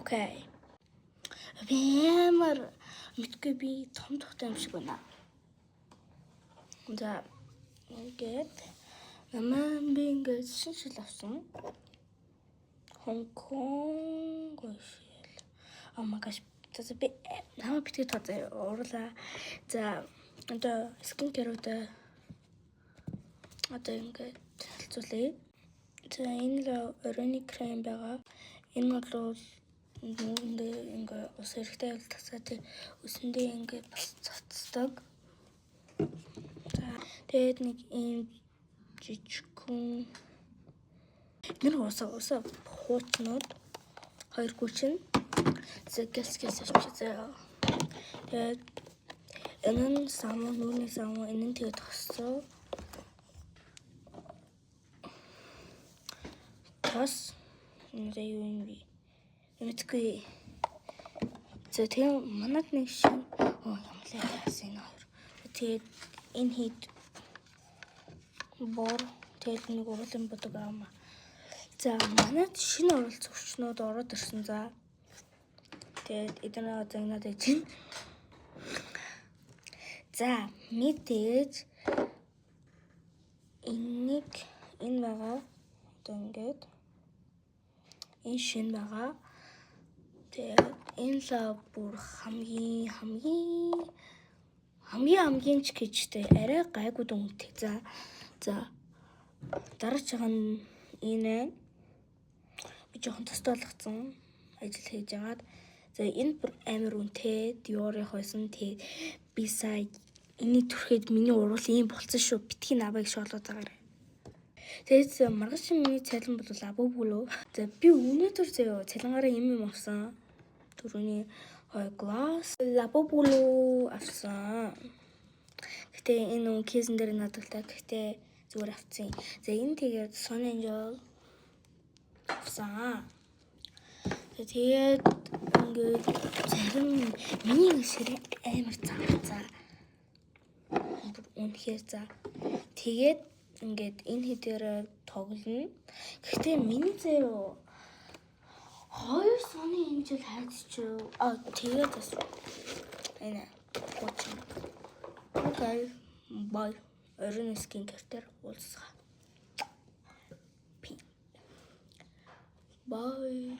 Okay. Би амар мэдгүй, би том тухтай юм шиг байна. За, ингээд намаа би ингээд шинэ шил авсан. Хонконг шил. Oh my gosh. За, би намаа битгий тоо заяа, уурлаа. За, одоо skin care уудаа одоо ингээд хэлцүүлье. За, энэ л оройн крем байгаа. Энэ бол нүүрэндээ ингээ ус хэрэгтэй бол тасаа, тэг үсэндээ ингээ бас цацдаг. За, тэгээд нэг ийм жижигхэн нэр усаа усаа хуучнууд хоёр гүчин. За, гэлс гэлс авчи заяа. Тэгээд энэ нь самуу, нүүрний самуу, энэ нь тэгээд тосцоо. Тос энэ юу юм бэ? Мэдгүй. За, тэгээ манад нэг шин оо ямлаа яасан энэ хоёр. Тэгээд энэ хэд бор, тэгээд нэг уруулын будаг аама. За, манад шинэ оролцогчнууд ороод ирсэн, за. Тэгээд эдгээр загнаад байж байна. За, мэдээж энийг энэ байгаа. Одоо ингээд энэ шинэ байгаа. Тэгээд энэ л бүр хамгийн хамгийн хамгийн хамгийн ч гэжтэй арай гайгүй дүнтэй. За за, дараачих нь энэ би жоохон тостой болгоцсон ажил хийж агаад. За, энэ бүр амар үнэтэй Dior-ийн байсан. Тэгээд би сая энийг түрхэд миний уруул ийм болцсон шүү. Битгий навыг шоолоод байгаарай. Тэгээд маргааш миний цалин бол Labubu лөө. За, би өнөөдөр заяа цалингаараа юм юм авсан. Түрүүний хоёр gloss Labubu лөө авсан. Гэтэ энэ нүүн case эн дээр надагтай. Гэтэ зүгээр авцсан. За, энэ тэгээд Sonny Angel авсан. Тэгээд ингээд зарим миний ширээ амар зам за. Бүр үнэхээр за. Тэгээд ингээд энэ хэдээр тоглоно. Гэхдээ миний заяа хоёр Sonny Angel хайцчих. А, тэгээд бас энэ хуучин. Okay. Bye. Оройн skin care дээр уулзцгаая. Bye.